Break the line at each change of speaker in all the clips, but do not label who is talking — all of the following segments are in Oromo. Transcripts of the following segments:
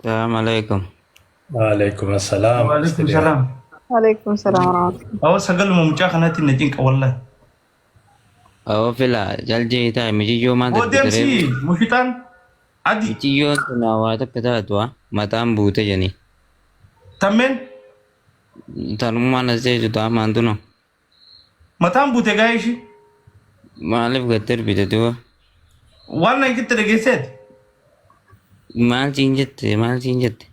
Salaam alaikum.
Waalaikum assalaam.
Waalaikum salaam.
Alaikum salaam warahmatullahi.
Awwa sagaluma mucaa kanatti na cinqa wallahi.
Awwa fila jalje ita mijiyyoo maal
Boo
darbite
deemsi
reefu.
mushixaan adi
Mijiyyoon tun waa takka taatu ha mataan buute jeni.
tammeen
Tanummaan as jeetu taamaan tuno.
mataan buute gaa'ee ishii.
Maaliif gad darbite duuba?
Waan nan jette dhageesseeti.
Maal siin jette maal siin jette?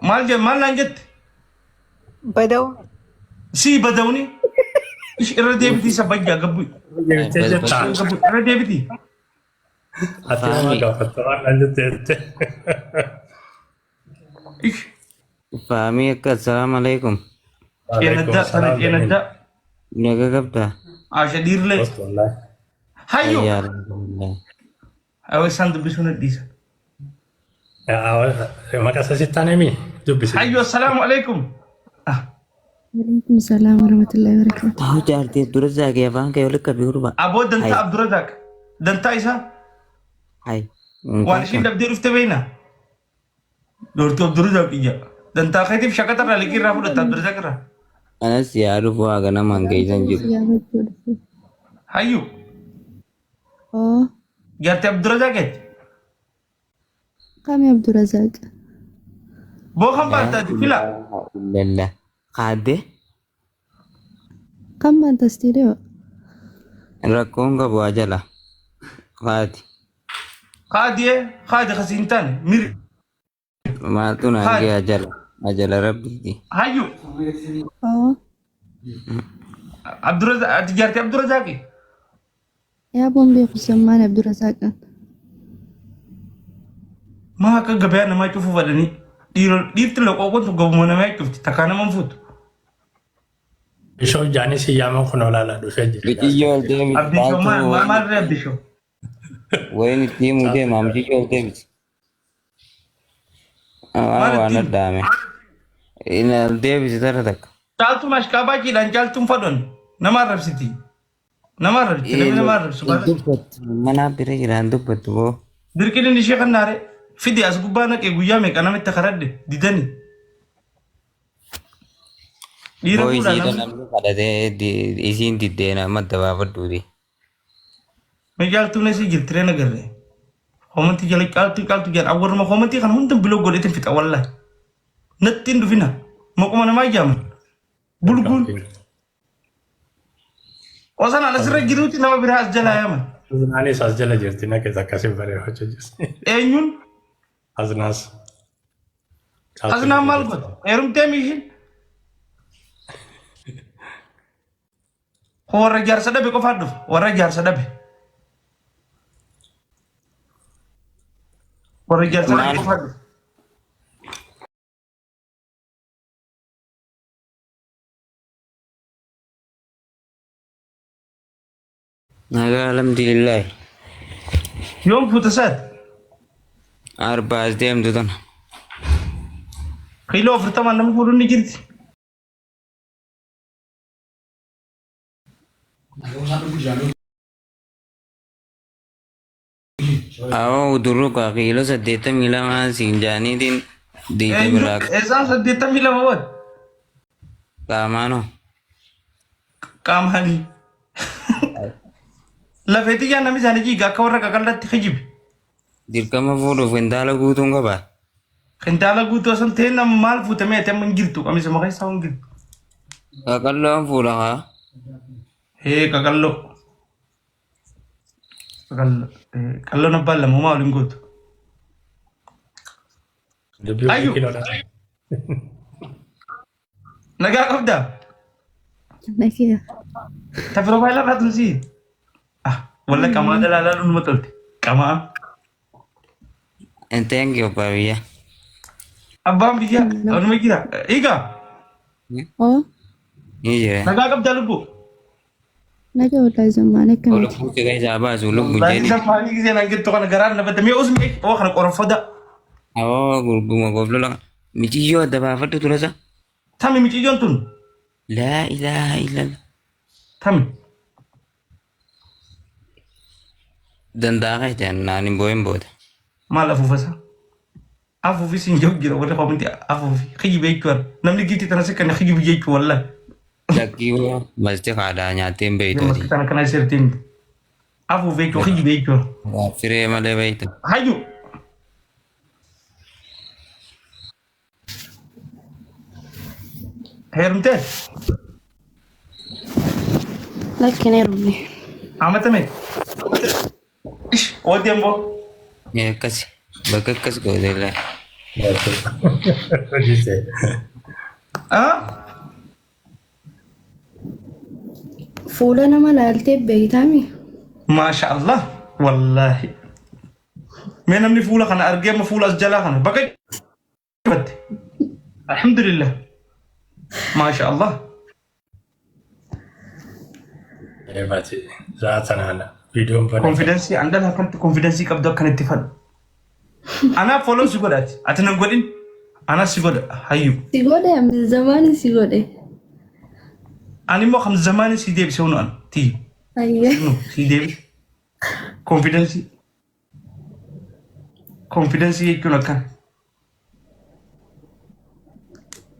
Maal je maal naan jette?
Badaw.
Sii badawni. Ish irra deebitii isa bajjaa gabbu.
Deebitee jettaa?
Gabbu irra deebitii.
Ati nama gaafatta waan naan jette jette.
Ish
Faamii akka assalaamu alaikum.
Waalaikum
Ceenaddaa sana
salaam.
ceenaddaa.
Naga qabdaa?
Asha dhiirlee.
Wallahi.
Hayyo.
Ayyaa alhamdulillah.
Awwa isaan dubbisuu na dhiisa.
Maqaa isa sitti aanee mii? Dubbisi.
Hayyo assalaamu alaikum. Ah,
Waalaikum salaam warahmatullahi wabarakatuh.
Ta'u jaartii Abdurrazaaq afaan kee walitti qabi gurbaa.
Aboo
Hay
dantaa Abdurrazaaq. Dantaa isaa
hay.
waan ishiin dhabdee dhufte beekna. Doortuu Abdurrazaaq iyya. Dantaa keetiif shaqaxa irraa liqii irraa fudhatta Abdurrazaaq irraa.
Anas yaa dhufu haa ganamaan keessan jiru.
Gaafachuu dhufe.
Hayyu
Oo,
jaartii Abdurrazaaq jetti.
kami Abdurazaaq?
Boo kan
Laa
baantaati fila.
ilaaha illallah. Kaadde
Kam baanta istiidiyoo?
rakkoon qabu ajala. Kaati.
Kaadiyee kaadi kasii hin taane miri.
Maaltu naan
Kaadi.
ga'e ajala. Ajala rabbiiti.
Hayyu
Oo,
Abdurrazaaq ati jaartii Abdurrazaaqi.
yaa boon beeku sammaan Abdurazaaqan.
Maa akka gabayaa namaa cufuu fadhanii dhiirti loqooqoon tun gabuma namaa cufti takkaa nama hin fuutu.
Bishoo jaanis yaaman kun olaanaa dhufee jira.
Biqiyyoo ol deemiti
Abdishoo
caaltuu
maal
wayin
maal ree abdishoo?
wayin itti himuu deema biqiyyoo ol deemiti. Waan
Maal
waan
itti himu?
addaame. Inni ol deebisi tara takka.
Caaltuun ashqaabaajiidhaan caaltuun fadhan nama arrabsiti. Nama arrabsiti namni nama arrabsu
Hin
baala.
dubbattu mana bira jiraan dubbattu boo.
Dirqiin inni ishee kan naare fidi as gubbaa naqee guyyaa meeqa namitti karadhe didani. Dhiira
Boo
fuudhaa
isiidha
namni.
namni kadhatee isiin diddeena madda baafadhuuti.
Mee caaltuun eessa jirti ree nagarree? Koomantii jala caaltuu caaltuu jedhan awwarruma koomantii kana hunda biloo godheetiin fixa wallahi. Natti hin dhufina. Maquma namaa ijaaman. Bulguun. Osoo an asirra jiruuti nama biraa as jalaa yaaman.
Aznaanis as jala jirti naqe akkasiin bareeffachuu jirti.
Eenyuun?
Aznaas.
Aznaan maal godhe? Heerumtee miishin? Warra jaarsa dhabe qofaan dhufa. Warra jaarsa dhabe. Warra jaarsa dhabe
Maal
qofaan dhufa.
Nagaa alhamdulillah.
Yoom fuuta saati?
Arba as deemtu tana.
Kiiloo 40 nama fuudhuun ni jirti.
Awoo udurruka kiiloo 82 siin jaaniitiin diida
Eenyu?
biraa
Eessaan 82 wal?
qaamaanoo.
Qaamaanii. Lafee xiyyaan namni isaanii jiiga akka warra qaqallatti kijibi.
Dirqama fuudhuuf kintaala guutuun qaba.
Kintaala guutuu osoo hin ta'in nama maal fuutamee ati amma hin jirtu qamisuma keessaa hin jirtu.
Qaqalloon fuudha haa.
Hee qaqalloo. Qaqalloo. Qalloon abbaan lama homaa waliin gootu.
Dubbii walii
Ayyu.
kiloodha.
Nagaa qabdaa?
Nagaa.
Ta piroofaayila irraa tun sii. Ah, walla qamaa dalaalaa numa tolte. Qamaa.
Thank you abbaa biyya.
Abbaan biyyaa anuma jira. Egaa
Oo,
Ni jira.
nagaa qabdaa lubbuu.
nagaa wallahi zammaan akkamiti.
Lubbuu si keessaa baasu lubbu
Wallaahi
jedhi.
zammaanii gisee naan jettu kana garaan na badda. Mee usmi oo kana qoronfoda.
Awoo gurguma goflola. Miciyyoo adda baafadhu turasa.
Tami miciyyoon tun.
Laa ilaaha illallah.
Tami.
Danda'a keetti naan hin boo'in booda.
Maal afuufasa? Afuufi siin jiru jira warri koomiti afuufi kijibe jechuudha. Namni giiftii tana si kenna kijibu jechuu wallahi.
Lakkii masti haadhaa nyaattee hin beektu ati.
Maski tana kana sirtiin afuufi jechuun kijibe jechuudha.
Firee malee beektu.
Hayyu. Heerumtee
Lakkin heerumne.
amata meeqa? Ish ooddi amboo.
Akkas bakka akkas gooteellee.
Hojii
Ah?
Fuula nama laaltee beeytaami.
Maasha Allah. Wallaahi. Mee namni fuula kana argee amma fuula as jalaa kana bakka batte. Alhamdulillah. Maasha Allah.
Baati za'a tanaan viidiyoon banee.
Konfidensii an dhala akkanatti konfidensii qabdu akkanatti fadhu. Anaaf follow si godha ati. Ati nan godhin. Anaaf si godha hayyu.
Si godhe amni zamaani si godhe.
Ani immoo kam zamaani si deebise hunu an tiyyu.
Ayyee.
Nu si deebise. Konfidensii. Konfidensii jechuun akkana.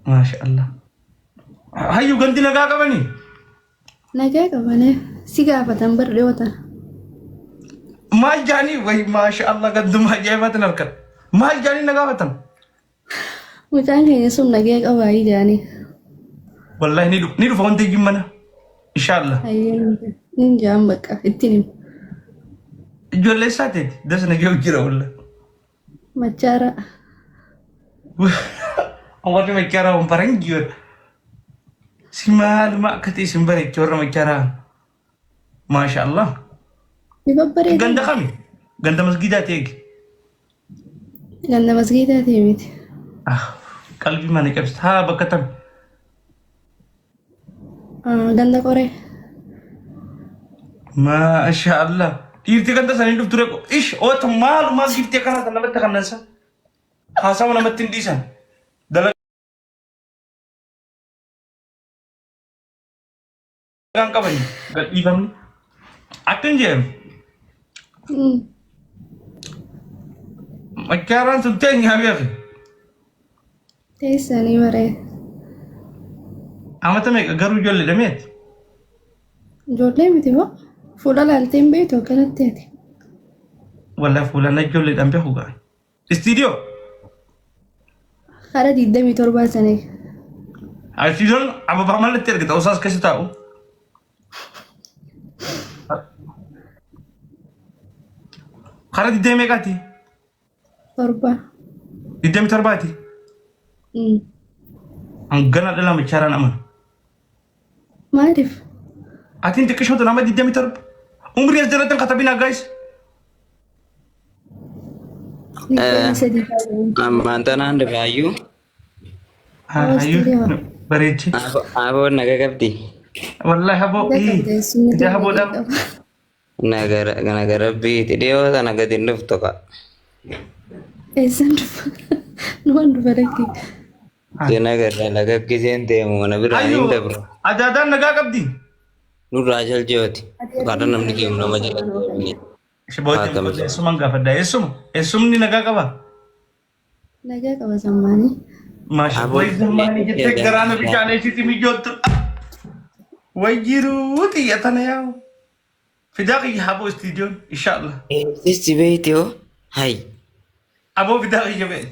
Maasha Allah. Hayyu ganti nagaa qabanii?
Nagaa qabane si gaafatan bar dhiyootan.
Maal jaanii wayi maasha Allah ganduma ajaa'ibaatiin harkan. Maal jaanii na gaafatan?
Mucaan keenya sun nagaa qabaa jaanii.
Wallahi ni dhufa ni dhufa wanti ijji mana. Inshallah.
Ayyee nin jaan bakka ittiin himu.
Ijoollee isaa teeti das nagee jira wallahi.
Machaara.
Warri macharaa waan faranjiyoodha. Si maaluma akka ta'e isin bareecha warra macharaa. Maasha Allah.
Ni babbareeda.
Ganda kami? Ganda masgiidaa ta'e eegi.
Ganda masgiidaa ta'e miti.
Ah, qalbii mana cabsita. Haa bakka tam.
Ah, Ganda qoree.
Maasha Allah. Dhiirti ganda sanii dhuftu reeku. Ish oota maalumaa giftee kana kan namatti kannansa. Haasawa namatti hin dhiisan. Dalagaan qabani. Gadhiifamni. Akka hin jedhamu. Machaaraan sun teenya beeku.
Teessanii baree.
Amata meeqa garuu ijoollee dhameeti.
Ijoollee miti moo? Fuula laaltee hin beektu akkanatti ati.
Wallahi fuulaan ijoolleedhaan beeku ga'a. Istiidiyoo.
Hara 27 sanii.
Istiidiyoon ababaa mallatti ergita osaas keessa taa'u. Karaa diddee meeqaati?
Torba.
27ti. Hangana dhala machaaraan amanu.
Maaliif?
Atiin xiqqishootu nama 27. Umrii as jalatti hin katabinaa gaayis.
23 taa'u.
Ammaan tanaan dhufaayyuu
Hayyuu bareechi.
aboon naga qabdi.
Wallahi haboo. Ija haboodhaan.
Naga rabbiiti dhiyoo tana gadi hin dhuftu ka.
Eessaan dhufa? Numan dhufa lakki.
Nagarra laga giseen deemu mana biraa hin
Hayyuu
dabru.
adaadaan nagaa qabdi.
Nurraa jaljeeti. Kaadha namni deemu nama jala deemni.
Shibooti eessumaan gaafadha. Eessuma eessumni nagaa qaba.
Nagaa qaba zammaanii.
Maasha wayi zammaanii jettee garaana bishaan eessitti mijoottu. Wayi jiruu xiyya tana yaa'u. Fidaa qiyya haboo istiidiyoon inshaallah.
Eessisi beeyti hoo? Hay.
Aboo fidaa qiyya bee.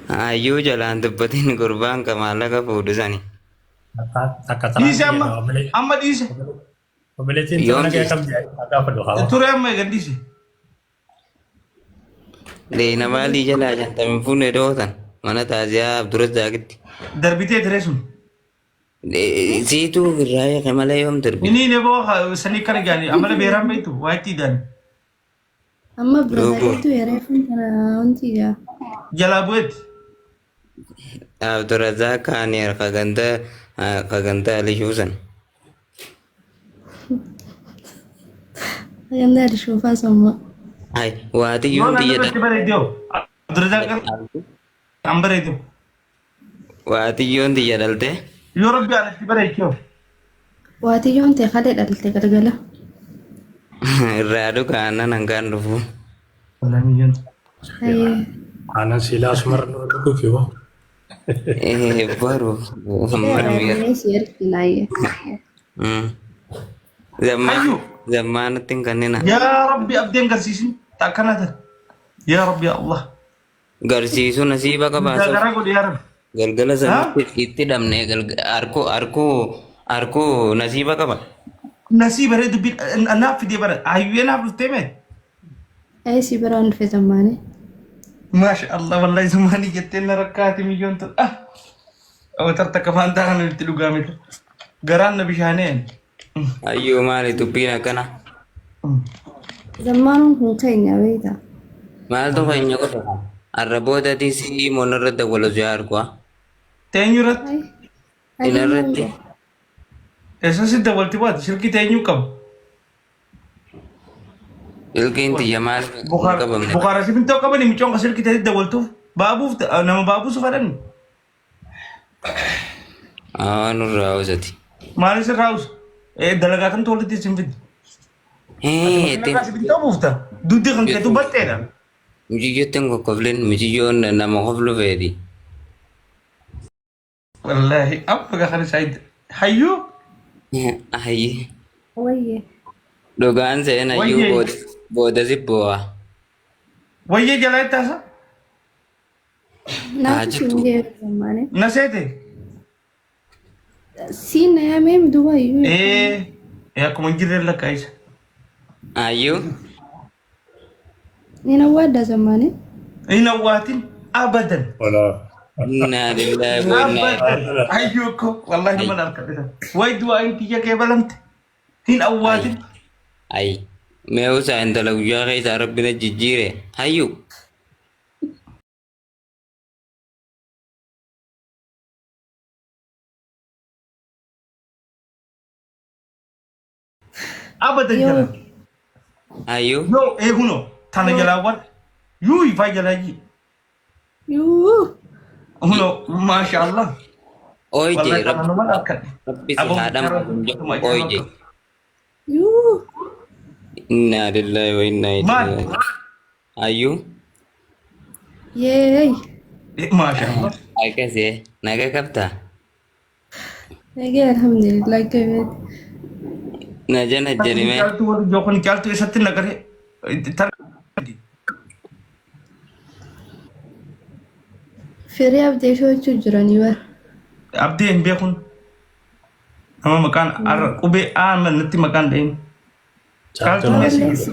Hayyuu jalaan dubbatiin gurbaan ka maallaqa fuudhu sani.
Takka tanaan
Dhiise amma amma dhiise.
Obboleettiin
Yoom
nagaa
dhiiste?
qabdi gaafa dhufa.
Ture amma eegan dhiise.
Leena maalii jalaa shantamin fuunee dhootan mana taaziyaa Abdurrazaaqitti.
Darbitee ture sun.
Siituu irraa eege malee yoom darbi?
Inni ne boo sanii kana jaani amala beeraan beektu waa itti idaani.
Amma Abdurrazaaqitu yeroo kana wanti gaa.
Jalaa bu'eetti.
Abdurrazaaq kaaniyer kaganta kaganta alishuu san.
Ganda alishuufaa samma.
Hay waati
Yoo
yoon
naannoo
xiyya
irratti bareeddoo. Abdurrazaaq an bareeddoo.
waati yoon xiyya dhalte
Yoo rabbi aan itti bareechoo.
Waatiyyoon ta'e kalee dhalte galgala.
irraa dhuga aannan hangaan dhufu.
Wallahi miyyoon.
Hayyee.
Aannan siilaa asumarra nurra dhuguuf yoo.
Baru mana miira.
Mee si ergina hayyee.
Zammaan
Hayyuu.
zammaanatti hin kennina.
Yaa Rabbi abdeen garsiisin akkana tan. Yaa Rabbi yaa Allah.
Garsiisuu nasiiba qabaasa.
Garaa godhe yaa Rabbi.
Galgala sanatti itti dhabne arkoo arkoo arkoo nasiiba qaba.
Nasii baree dubbii naaf fidee bara hayyuu naaf dhuftee mee?
Ee si biraan dhufe zammaanee.
Maasha Allah wallahi zumaanii jettee na rakkaati miyyoon tun. Ah. Watar takka faantaa kana itti dhugaame. Garaan na bishaanee.
Hayyuu maali dubbiin akkana?
Zammaanuun kun keenya beektaa.
Maaltu keenya qofa? Arra boodatti si monarra dawwalu si argu.
Teenyu irratti.
Inarratti.
Eessa si dawwalti baate silkii teenyuu qabu.
Ilkiin tiyya maal hin qabamne?
Bukaara simintoo qabani micoon ka silkii teetti dawwaltuuf baabuuf nama baabuusu fadhan.
Aa nurraa hawwasati.
Maal sirraa hawwasa? Dalagaa kamtu walitti isin fiddi?
Ittiin
Simintoo buufta. Duddi kan keetu baxxeedha.
muciyyootti hin kokkoflin muciyyoon nama koflu feeti.
Wallaahi amma gaafa isaa hayyuu.
Ayyi.
Wayyee.
Dhugaan seen hayyuu
Wayyee.
booda si boo'a.
Wayyee jalaa itti haasa.
Naaf
jirtu.
siin jee zammaanee.
Na seete.
Siin na yaamee duuba hayyuu.
Ee akkuma hin jirre lakkaa isa.
Hayyuu.
Ni nawwaadda zammaanee.
Hin awwaatin abadan.
Walaa.
Innaa lillahi wa innaa
Abadan. Hayyuu ko wallahi nama harka dhisa. Wayi du'aa hin tiyya kee balamte. Hin awwaatin.
Ay. Mee usaa intala guyyaa keessaa rabbi na jijjiire. Hayyuu.
Abadan
Yoo.
jala.
Hayyuu.
Yoo eeguno tana jalaa war. Yuu ifaa jalaa ji.
Yuu.
Huno maasha Allah.
Ooyje
Wallahi tana
rabbi
nama harka.
rabbi si haadha ooyje.
Yuu.
Innaa lillahi wa innaa ilaihi
Maal?
raaji'uun. Hayyuu.
Yeey.
Maasha Allah.
Akkasii naga qabdaa?
Nagee alhamdulillah gabeeti.
Na jana jedhime.
Caaltuu warri jookon caaltuu eessatti nagaree.
Firii abdee sho'achuu jiranii bara.
Abdii hin beekun. Nama maqaan arra qubee A natti maqaan dhahin.
Caaltuu
Caaltuun eessa?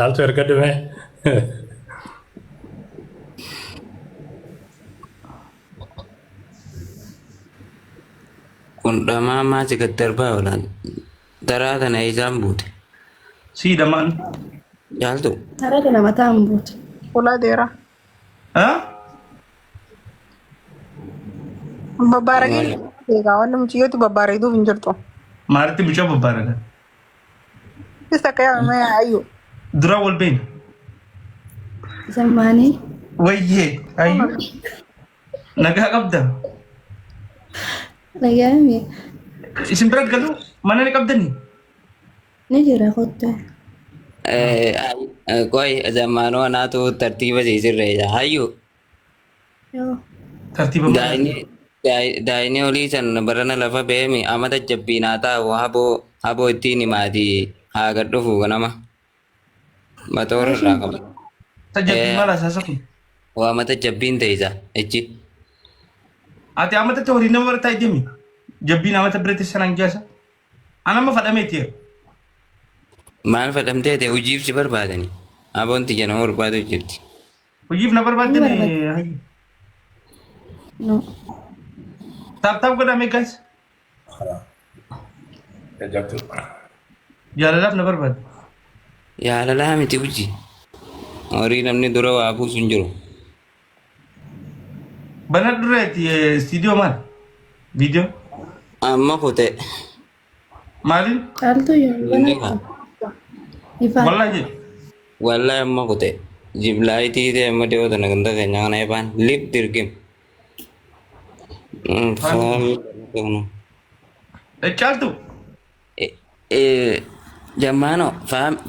Caaltuu erga dhumee.
Kun dhamaa maasi gad darbaa oolan. Daraa tana isaan buute.
Sii dhamaan.
Caaltu.
Taraa kana mataa hin buutu.
Fuula dheeraa.
Ah?
Babbaaragee egaa wanni mucayyooti babbareeduuf hin jirtu.
Maalitti mucaa babbaaraga?
Isa akka yaamame hayyuu.
Dura wal beena.
Zammaanee.
Wayyee hayyuu. Nagaa qabda.
Nagaame.
Isin bira galu mana ni qabdanii?
Ni jira kottu.
Qoy zammaanoo anaatu tartiiba siisirreessa. Hayyuu.
Yoo.
Tartiiba mana.
Daa'imni olii san barana lafa beemi amata jabbiinaa taa'u haboo haboo ittiin himaati haa gad dhufu ganama. Matoora irraa qaba.
Tajaajilu maal hasaasa kun?
Waa mata jabbiin ta'isa ichi.
Ati amatatti horii nama bira taa'e deemi. Jabbiin amata biratti sanaan geessa. Anama fadhameeti yeroo.
Maal fadhamtee ta'e hojiif si barbaadani. Aboon tiyya nama barbaadu jirti.
Hojiif na barbaadde
Ni barbaadde. No.
Tap tap godhame guys.
Jajjabduu.
Jaalalaaf na barbaadde.
Yaalalaa miti hojii. Horii namni dura waa buusu hin jiru.
Bana dureeti istiidiyoo maal? Viidiyoo?
Amma kute.
Maaliin?
Caaltuu yoo
Inni
banattu. Ifaan.
Wallaahi jedhe.
Wallahi amma kute. Jiblaayitii ta'e amma dhiyoo tana ganda keenya kana ifaan lip dirgim.
Caaltu.
Jammaano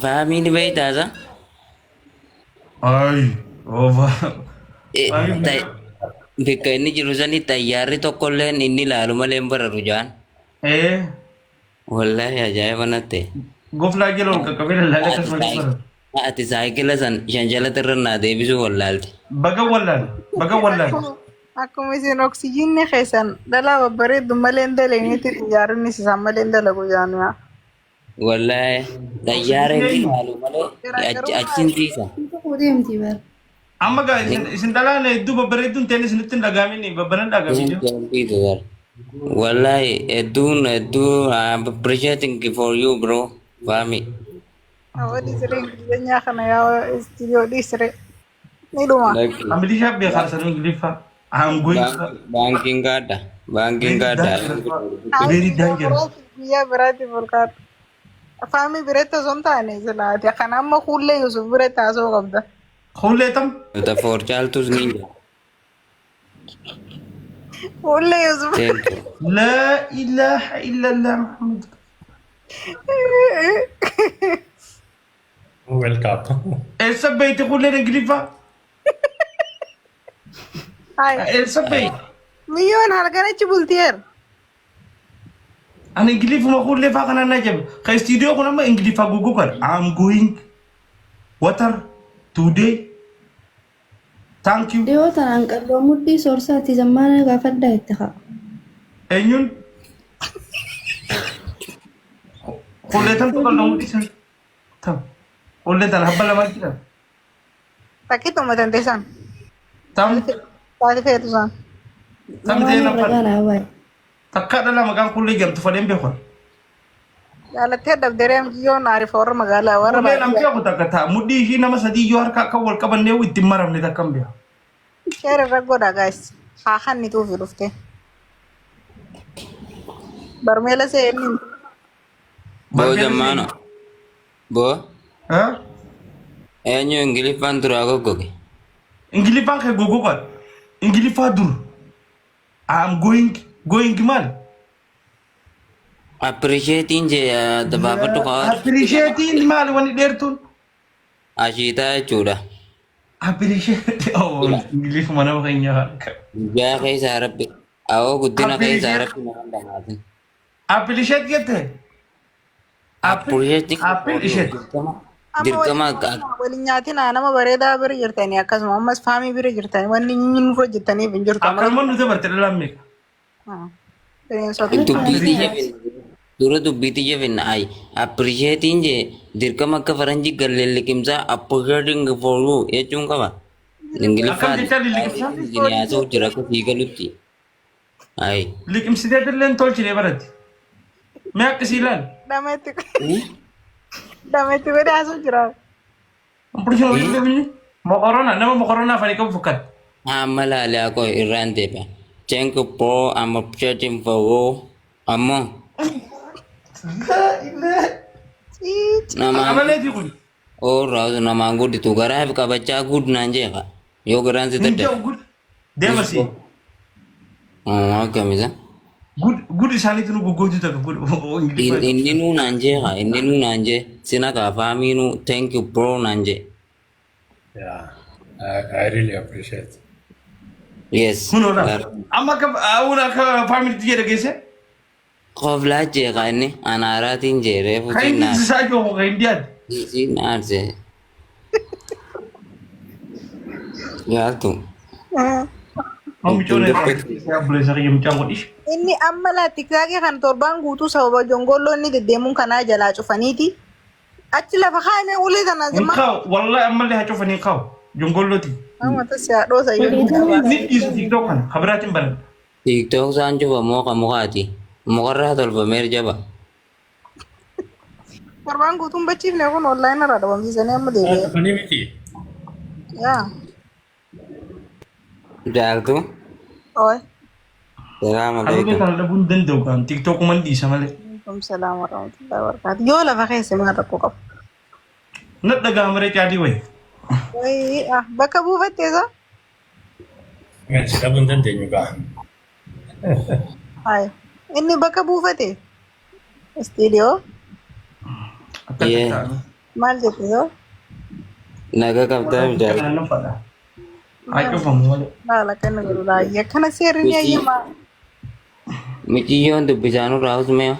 faamii ni beeytaasa?
Ayi.
Bakka inni jiru sani xayyaarri tokkolleen inni ilaalu malee hin bararu jaan.
Ee.
Wallaahi ajaa'iba natti.
Goflaa jala ol qaqqabee lallaalee akkasumas bara.
Ati saayikila san shanshalata irra naa deebisuu wallaalte.
Baga wallaale. Baga wallaale.
Akkuma isin oksijiinni keessan dhalaa babbareeddu malee hin dalagnetti xiyyaaronni isaan malee hin dalagu jaanu.
Wallaahi xayyaara inni ilaalu malee achiin tiisa.
Tokko deemti bara.
Amma gaa isin dhalaan hedduu babbareedduun ta'in isinitti hin dhagaamin babbaran dhagaamin jiru.
Wallahi hedduun hedduu, I'm appreciating for you, bro. Faami.
Awwa, dhiisiree, Ingilizeenyaa kana yaa istiidiyoo dhiisiree. Ni dhuma.
Amilishaa beekaa sanuu Ingiliffaa. I'm going
Baankiin gaadha. Baankiin gaadha.
Very dangerous.
Guyyaa biraatiif ol kaadhu. Faami biratti osoo hin taane silaate. Kana amma kuullee Yusuf biratti haasa'uu qabda.
Kuullee tam.
For caaltus ni jira.
Kuullee Yusuf.
Thank you.
Laa ilaaha illallah Muhammad.
Welcome.
Eessa beeyti kuulleen Ingiliffaa?
Hai.
Eessa beeyti?
Miyyoon halkan achi bultiyeer.
Ani Ingiliffuma kuullee faa kanaan na jabe. Ka istiidiyoo kun amma Ingiliffaa gugguu kan. I'm going water today. Thank you.
Dhiyoo tanaan qalloo mudhii soorsaati zammaana gaafadhaa itti haa.
Eenyuun? Kuullee tan tokko lama dhiisan. Tam. Kuullee tan habba lamaa jira.
Takkituma dandeessan.
Tam.
Taati feetu isaan.
Tam ta'e
Waan
na
irra gaanaa baay'ee.
Takka dhala maqaan kuullee jedhamtu fadheen beekan.
Jaalattee dhabderee biyyoon aarifa warra magaalaa warra
Kuullee namni
baadiyyaa.
beeku takka ta'a. Mudhii ishii nama sadii yoo harka akka wal qabannee ittiin maramne takka hin beeku.
Share irra godha, guys. Haa kannituufi dhufte. Barmeela seenni.
Boo zammaana. Boo
Ha?
eenyu Ingiliffaan duraa goggoge?
Ingiliffaan kee goggogaadha. Ingiliffaa dur. I'm going going maal?
Appreciating jee dabaafadhu kaa.
Appreciating maali wanni dheertuun?
Ashiitaa jechuudha.
Appreciate. Oh, Ingiliffuma nama keenya.
Guyyaa keessaa rabbi. Awoo guddina keessaa rabbi nama dhamaatin.
Appreciate jette?
Appreciating.
Appreciate.
Dirqama
Waliin nyaatina, nama bareedaa bira jirtanii, akkasuma ammas faamii bira jirtanii, wanni inni nurra jirtaniif hin jirtu.
Akkanuma nuti barte dhalaan meeqa?
Bineensota.
Dubbiitii jabinna. Dura dubbiitii jabinna ay appreciating jee dirqama akka faranjii galleen liqimsaa appreciating for you jechuun qaba. Ingiliffaan
Akkam jechaa liqimsaa?
haasa'u jira akka sii galutti. Ay.
Liqimsitee illee tolchine baratti. Mee akka sii ilaali.
Dhametti dhametti godhee haasa'u jira.
Mokorona nama mokorona afaan qabu fakkaata.
Amma laalee akkoo irraan deebi'a. Thank you bro, I'm appreciating for you. Ammoo namaan
Amaleeti kun.
oorraa namaan gudditu garaaf qabachaa guddinaan jeeqa. Yoo garaan si
Hin
daddabe.
jedhu gud. Deema si.
Akkamisa?
Gud gud isaaniitu nu goggootu takka gud. Ingiliffaa.
Inni nuu naan jeeqa, inni nuu naan jee sina kaafaamiinuu thank you bro naan jee.
Yeah, I really appreciate.
Yes.
Kun oolaa. Amma akka awuun akka faamiliitti jedha geesse.
Qoflaa jeeqa inni anaaraatiin jee reefu
Kan inni
sinnaa.
isaa jiru kan Indiyaati.
Sinnaarse. Yaaltu.
Mucoon obboleessa kiyya mucaan kun ishi.
Inni amma laa TikTokii kan torbaan guutuu sababa jongolloo inni deddeemuun kanaa jalaa cufaniiti. Achi lafa kaa'ame ulee tana
Hin kaa'u, wallahi ammallee haa cufanii hin kaa'u. Jongollooti.
Amma tas yaadhoo sayyoo.
Ni dhiisu TikTok kana kabiraatiin banan.
TikTok isaan cufa mooqa mukaati. Mukarraa tolfameer jaba.
Torbaan guutuun bachiifne kun online irraa dhabamsiisanii amma deebi'e.
Dhufanii miti.
Yaa.
Jaaltu.
Oi.
Salaam
Haluulee
alaikum.
kana dhabuu hin danda'u kan TikTokuman dhiisa malee.
Alaikum salaam wa rahmatullahi wa barakatuh. Yoo lafa keessa maal rakkoo qabu?
Na dhaga'ama ree caalii wayi.
Wayii ah bakka buufatte isa?
Si dhabuu hin dandeenyu gaa.
Hayi. Inni bakka buufate? Istiidiyoo
Akka
Yeah.
ta'an.
maal jette yoo?
Naga qabdaa jaaltu.
Nan fadha. Haa cufamu malee.
Laala kana godhu laayya. Kana seerri ni ayyamaa.
Miciyyoon dubbisaa nurraa usmee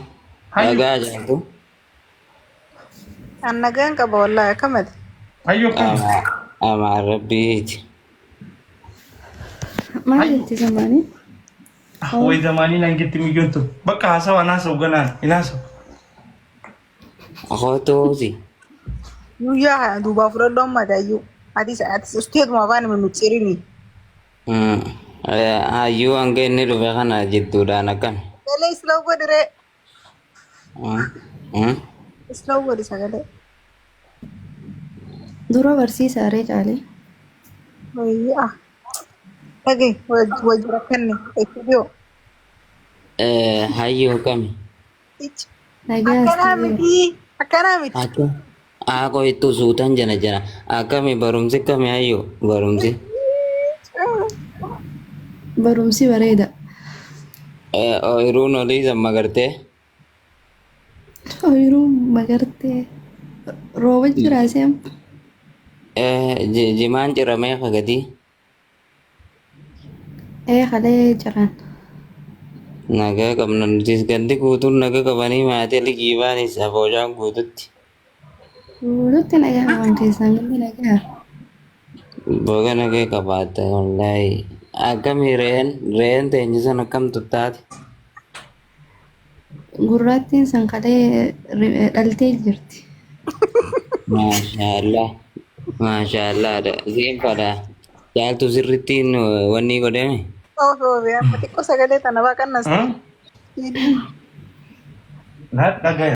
Hayyu.
dhagaa jaaltu.
An nagaan qaba wallaahi akkamati.
Hayyuu akkami?
Amaan rabbiiti.
Maal jetti zamaanii?
Way zamaanii naan jetti miyyoon tun. Bakka haasawaa naasa'u ganaan hin haasa'u.
Kootuusi.
Guyyaa kana duubaa fudhadhu amma daayyuu. Atis atis usteetuma afaan mimicciirini.
Hayyuu hanga inni dhufe kana jidduudhaan akkami.
Sagalee slow godhi ree. Slow godhi sagalee.
Dura barsiisaa ree caalee.
Wayyaa. Dhagahi wajji rakkanne itti dhiyoo.
Hayyuu akkami.
Nagaa
Akkanaa
asii.
miti. Akkanaa miti.
Akka Aakoo ittuu suutan jana jana. Akkami barumsi akkami hayyuu barumsi.
Barumsi bareeda.
Ooyiruun olii san magartee.
Ooyiruun magartee rooba jira seem.
Jimaan ciramee kagatii.
Ee kalee jiran.
Nagaa qabna nutis gandi guutuun naga qabanii maatii liqiibaanis afooshaan guututti.
Guututti nagaa qaban keessaan gandi nagaa.
Baga nagaa qabaatta wallaahi. Akkami re'een re'een teenye san akkam tuttaate?
Gurraattiin san kalee dhaltee jirti.
Maashaallah. Maashaallah. Siin fadha. Caaltu sirrittiin wanni godhame.
Oofe oofe amma xiqqoo sagalee tana baaqannas.
Na dhagaya.